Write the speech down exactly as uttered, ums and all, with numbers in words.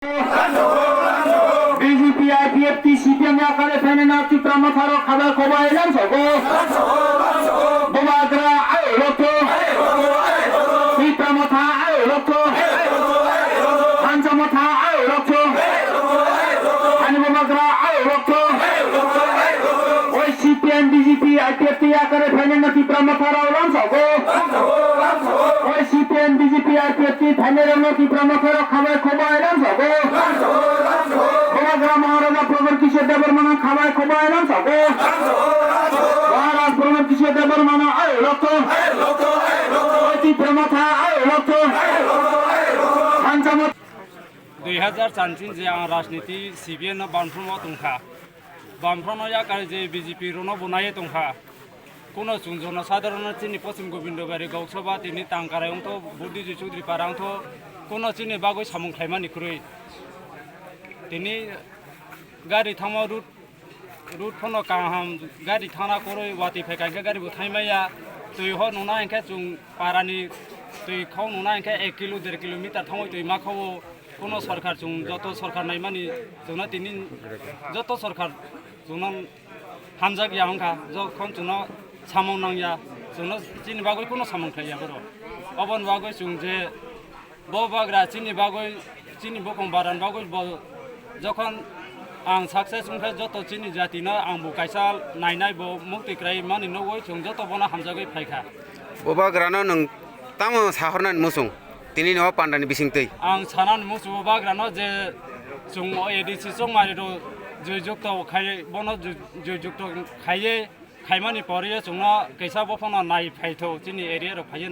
B J P, I P F T, C P M yakare phainai no Tipra Motha rok khabai khobai lamsogo. Bubagra ayok rokto. Tipra Motha ayok rokto. Hansa Motha ayok rokto. Hani Bubagra ayok rokto. Oi C P M, B J P, I P F T yakare phainai no Tipra Motha rok lamsogo. Oi C P M, B J P, I P F T phainai rok no Tipra Motha rok khabai khobai lamsogo. Bubagra Maharaja Pradyot Kishore Debbarma no khabai khobai lamsogo. Maharaj Pradyot Kishore Debbarma no ayok rokto. Oi Tipra Motha ayok rokto. Hansa Motha. Dui hazar chansin je ang rajniti C P M no bamfrongno tongkha. Bamfrongno yakar je B J P rokno bo naiye tongkha. Kuno chwng jono sadharano chini Poschim Gobindabari Goksoba tini Tangkarai wngtho, Buddhiji Chaudhary Para wngtho, kuno chini bagwi samung khlaimani kwrwi. Tini gari thangma route, route phano kaham, gari thangna kwrwi, watwi phai kaisa gari bo thaimaya. Twi ho nungna hinkhe chwng parani twi khau nungna hinkhe ek kilo, der kilometer thangwi twi ma khao. Kuno sorkar chwng joto sorkar naimani chwngno tini joto sorkar chwngno hamjak ya wngkha, jokhon chwngno samung nang ya, chwngno chini bagwi kuno samung khlai ya borok. Oboni bagwi chwng je bo bagra chini bagwi, chini bukhung baran bagwi bo jokhon ang success wngkha, joto chini jatino ang bo kaisa nainai, bo muktwi kwrai mani nugwi chwng joto bono hamjagwi phaikha. Bo bagrano nwng tamo sahornani muchung? Tini no pandani bisingtwi. Ang sanani muchungo bagrano je chwng o A D C chongmari rok joi jukto khai, bono joi, joi jukto khaiye, khaimani poriyo chwngno kaisa bophano nai phaitho chini area rok phaiye